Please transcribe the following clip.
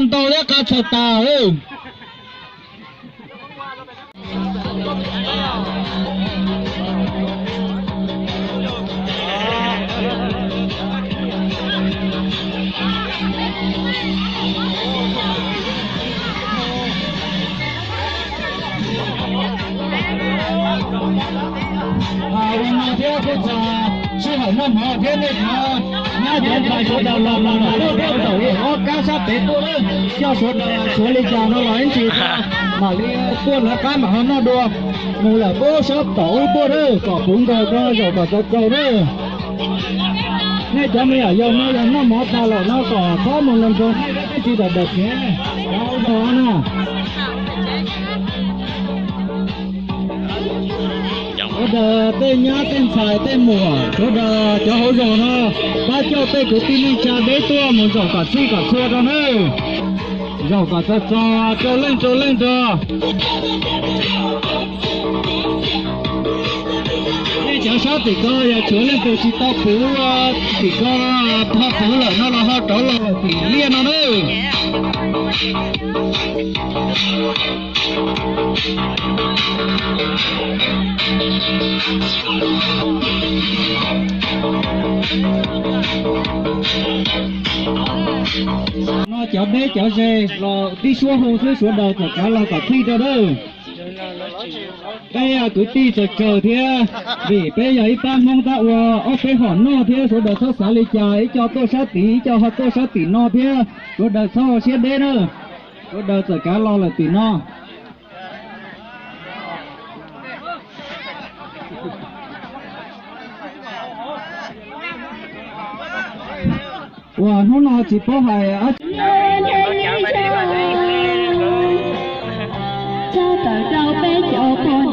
Ntau thiab qab tshaj tas. Ua no thiab kuj txog sij hawm noj mov thiab nej cov nyab cov ntxhais sawv daws los los los lub teb tau ob kab sab pem tuaj lawm, coj sawv daws suav li cas no los ib ntsis mam li tuaj lawv qab mam ho noj dua. Mus lawm pub sab tom ub tuaj lawm kom puv nkaus rau zaum kom txaus txaus lawm. Nej cov me nyuam yaus no yog noj mov tas lawm no kom txhob mus los nrog nej tej tsis dawm dawm kev, cov hauv zos na. Sawv daws tej nyab tej ntxhais tej muam sawv daws cov hauv zos no, pab coj tej kwv tij neej tsa deb tuaj mus zaum kom txhij kom txhua rau nawb. Zaum kom txog txog rau leej rau leej rau. Nej cov sab tim ko yog tshuav leej twg tsis tau puv tim ko, ho puv lawm no los ho rov los lawm tim liaj no nawb. No cov deb cov ze los tib suab hu xwb, sawv daws txawm kav los kom txhij rau nawb. Peb kwv tij txawm tsawg thiab, vim peb yog ib pab Hmoob tab ua ob peb hom noj thiab, sawv daws txhob xav li cas, ib co tuaj sab tid ib co ho tuaj sab tim no thiab, sawv daws txhob siab deb na. Sawv daws txawm kav los lawm tim no. Uas hnub no tsis paub hais dab tsi. Txog tawm rau peb cov pog